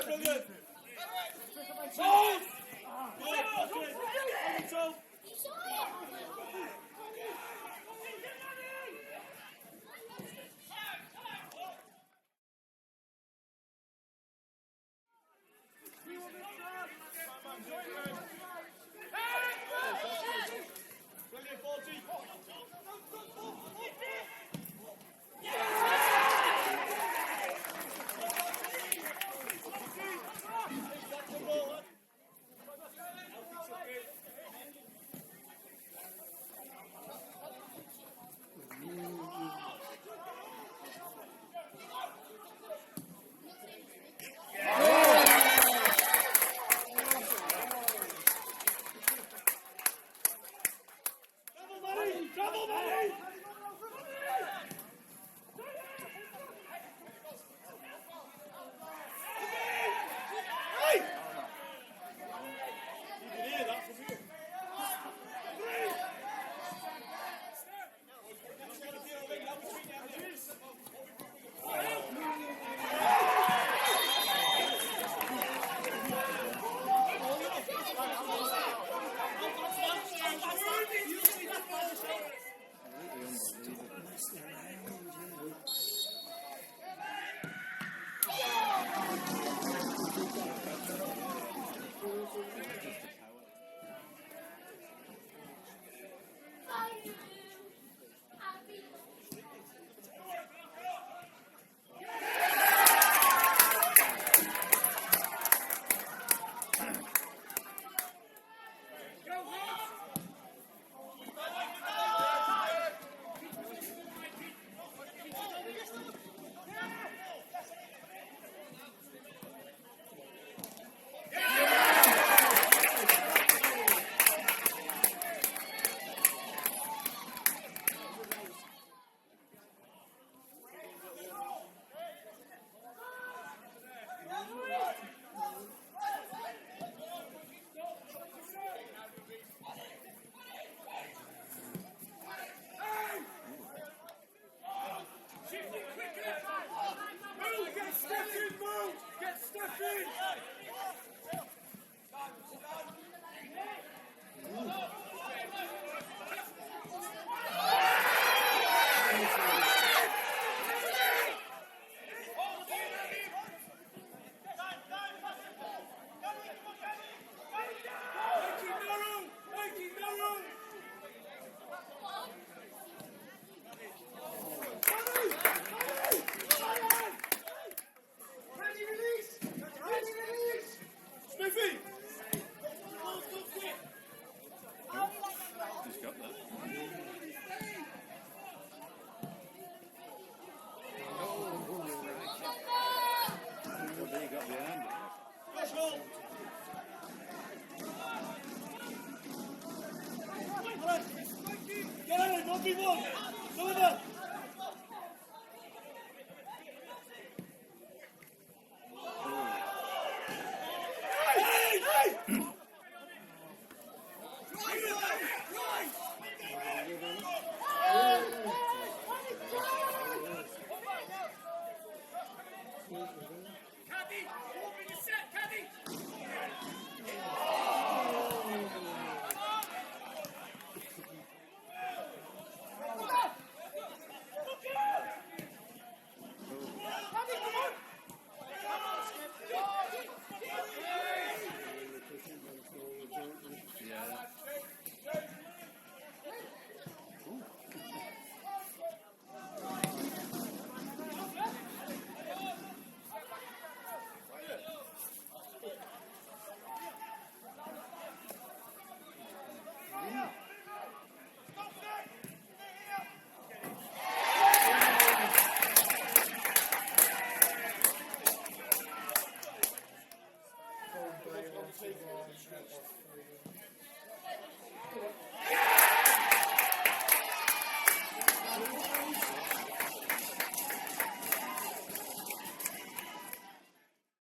Brilliant. Good, Brilliant, 40. Double money! Hey! You can hear that from here. Stop messing around, you know. Move! Get stuck in, move! Get stuck in! Make it narrow! Make it narrow! Ready, release! Ready, release! Smithy! Just got that. Well, there you got behind it. Let's go! Get in, 1v1!